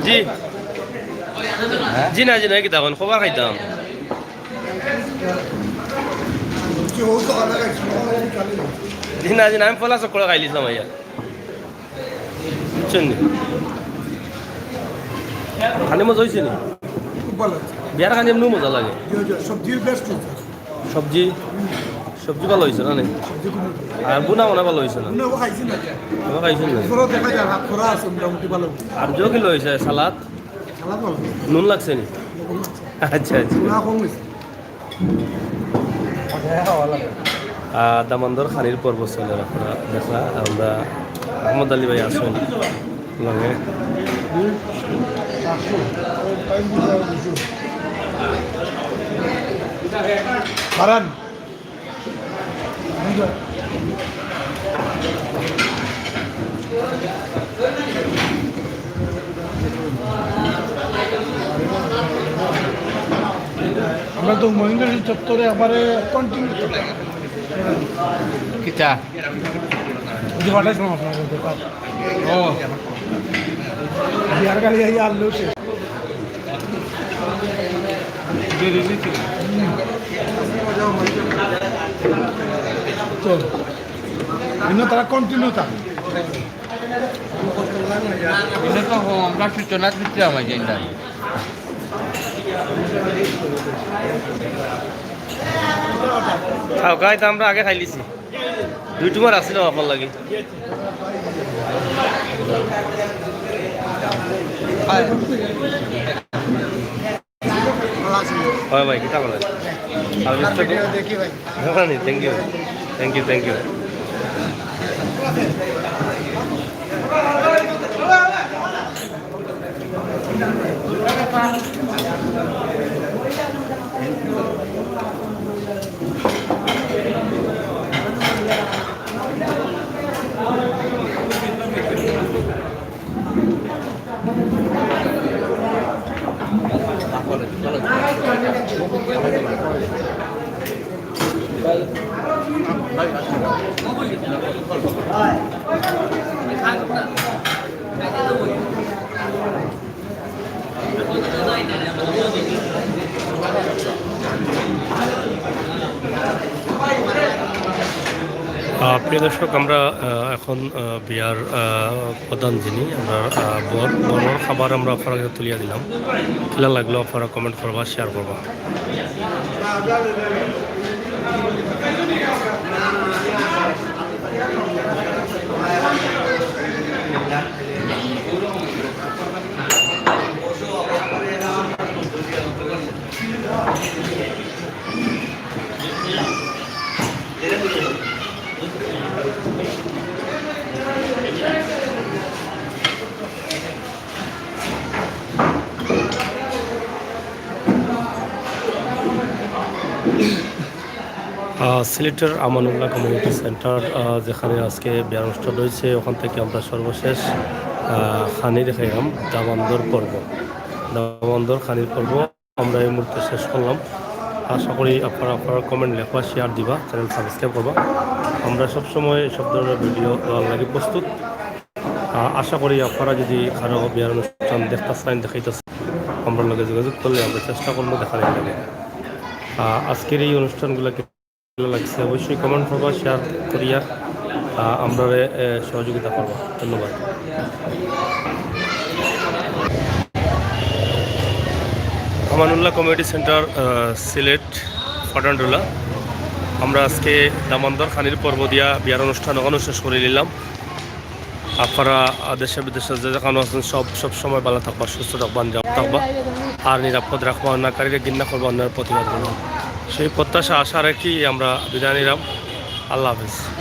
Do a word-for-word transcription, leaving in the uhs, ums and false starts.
জি। জি না, জি না, কিতা কইন, খবর খাইতাম। জি না, জি না, আমি পলাশ করে খাইলিছিলাম আইয়া। বুঝছইন নি? খানি মজা অইছে নি? খুব ভালা অইছে। বিয়ার খানি এমনেউ মজা লাগে। জি, জি, সবজির বেস্ট অইছে। সবজি, সবজি ভালা অইছে না নি? সবজি খুব ভালা। আর বুনা মনে ভালা অইছে না? বুনা ও খাইছি না। ও খাইছি না। এরপরেও দেখা যায়, হাত খরা আছে মোটামুটি ভালা। আর জো কিলা অইছে? সালাদ? সালাদ ভালা অইছে। নুন লাগছে নি? এরকম লাগছে। আচ্ছা, আচ্ছা। বুনা কম অইছে। আহ, দামান্দর খানির পর্ব চলের, আপনারা দেখরা, আমরা আহমদ আলী ভাই আছইন লগে। বারান। আমরা তো মহেন্দ্র সিং চত্বরে একবারে কন্টিনিউ। কিতা? ওই যে পাঠাইছিলাম আপনার কাছে, তার। ও। বিয়ার গাড়ি এই আনলো সে। তো, এমনি তারা কন্টিনিউ থাকে। এমনি তো হো, আমরা সূচনা দিতে আমার যেটা। খাও, খাই তো আমরা আগে খাইলিছি। দুই টুমার আসিল আপনার লাগি। হয় ভাই, কিতা বলেন? আর মিস্টার দেখি ভাই। Thank you, thank you, thank you. আহ, প্রিয় দর্শক, আমরা, আহ, এখন, আহ, বিয়ার, আহ, প্রধান যিনি, আমরা, আহ, বর, বরর খাবার আমরা আপনারার কাছে তুলিয়া দিলাম। কিলা লাগলো আপনারা কমেন্ট করবা, শেয়ার করবা। আহ, সিলেটের আমানুল্লাহ কমিউনিটি সেন্টার, আহ, যেখানে আজকে বিয়ার অনুষ্ঠান রয়েছে, ওখান থেকে আমরা সর্বশেষ, আহ, খানি দেখাইলাম দামান্দর পর্ব। দামান্দর খানির পর্ব আমরা এই মুহূর্তে শেষ করলাম। আশা করি আপনারা আপনারার কমেন্ট লেখবা, শেয়ার দিবা, চ্যানেল সাবস্ক্রাইব করবা। আমরা সবসময় সব ধরনের ভিডিও দেওয়ার লাগি প্রস্তুত। আহ, আশা করি আপনারা যদি কারো বিয়ার অনুষ্ঠান দেখতা চাইন, দেখাইতা চাইন, আমরার লগে যোগাযোগ করলে আমরা চেষ্টা করবো দেখানির লাগি। আহ, আজকের এই অনুষ্ঠানগুলা কেমন লাগছে অবশ্যই কমেন্ট করবা, শেয়ার করিয়া, আহ, আমরারে, আহ, সহযোগিতা করবা। ধন্যবাদ। আমানুল্লাহ কমিউনিটি সেন্টার, আহ, সিলেট, পাঠানটুলা। আমরা আজকে দামান্দর খানির পর্ব দিয়া বিয়ার অনুষ্ঠান ওখানেও শেষ করি নিলাম। আপনারা, আহ, দেশে বিদেশে যে যেখানো আছেন, সব, সব সময় ভালা থাকবা, সুস্থ থাকবা, নিরাপদ থাকবা। আর নিরাপদ রাখবা, অন্যায়কারীরে ঘিন্না করবা, অন্যায়ের প্রতিবাদ করবা। সেই প্রত্যাশা, আশা রাখি আমরা বিদায় নিলাম। আল্লাহ হাফিজ।